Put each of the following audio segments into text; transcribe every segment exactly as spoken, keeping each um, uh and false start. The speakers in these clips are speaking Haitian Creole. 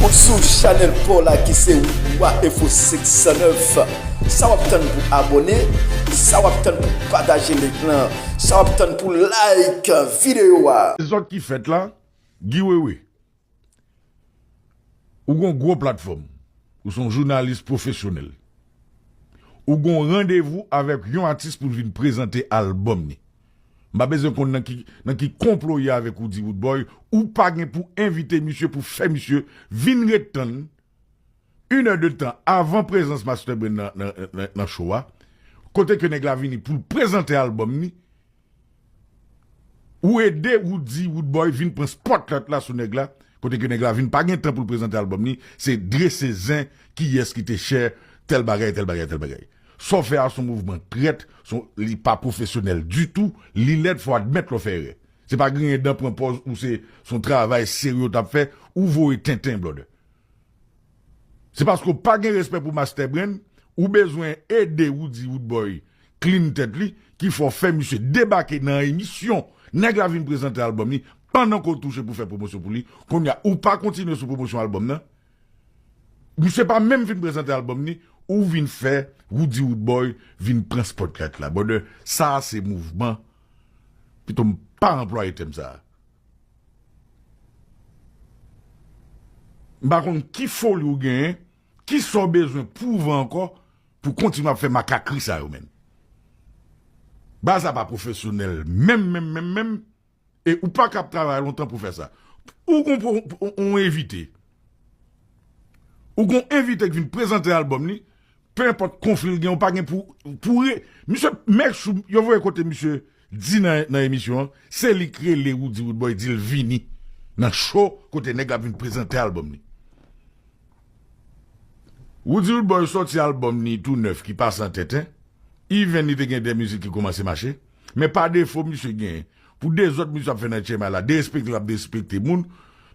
Ou sou chanèl pa w la ki se Wa Enfo senk san nèf. Sa w ap tann pou abòne? Sa w ap tann pou pataje link lan? Sa w ap tann pou like videyo a? Dezòd ki fèt la, Guy Wewe, ou gon gwo platfòm, ou se yon jounalis pwofesyonèl, ou gon randevou avèk yon atis pou l vin prezante albòm ni. M pa bezwen konn nan ki, nan ki konplo ye avèk Roody Roodboy, ou pa gen pou envite misye, pou fè misye vin ret tann inè de tan avan prezans Master Brain nan, nan, nan, nan show a, kote ke nèg la vini pou l prezante albòm ni, ou ede Roody Roodboy vin pran spotlight la sou nèg la, kote ke nèg la vin pa gen tan pou l prezante albòm ni, se drese zen, kiyès ki te chè, tèl bagay, tèl bagay, tèl bagay. Sa w fè a se yon mouvman trèt, se yon, li pa pwofesyonèl ditou, li lèd, fò w admèt lè w fè erè. Se pa griyen dan pran pòz ou se, se yon travay serye w t ap fè, ou voye tenten, brother. Se paske w pa gen respè pou Master Brain, ou bezwen ede Roody Roodboy clean tèt li, ki fè w fè misye debake nan emisyon nèg la vin prezante albòm li, pandan ke w touche pou fè pwomosyon pou li. Kounye a, ou pa kontinye sou pwomosyon albòm nan. Misye pa menm fin prezante albòm li, ou vin fè Roody Roodboy vin pran spotlight la. Brother, sa a se mouvman. Pito m pa anplwaye tèm sa a. M pa konn ki foli w genyen, ki sa w bezwen pwouve ankò pou kontinye ap fè makakri sa yo, menn. Bagay sa pa pwofesyonèl menm, menm, menm, menm. E ou pa ka ap travay lontan pou fè sa. Ou gon, ou, ou, ou envite. Ou gon envite ki vin prezante albòm li, pe enpòt konfli l gen, ou pa gen pou, pou re-, misye, Mèchou, yo voye kote misye di nan, nan emisyon an, se li k rele Roody Roodboy, di l vini nan show kote nèg la ap vin prezante albòm li. Roody Roodboy sòti albòm ni tou nèf ki pase an tenten. Even li te gen de mizik ki kòmanse mache. Men pa defo misye gen. Pou dezòd misye ap fè nan H M I la, derespekte l ap derespekte moun.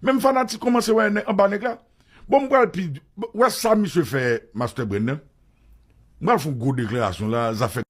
Menm fanatik kòmanse wè nè-, anba nèg la. Bon, m pral pi, wè sa misye fè Master Brain nan. M pral fè yon gwo deklarasyon la, zafè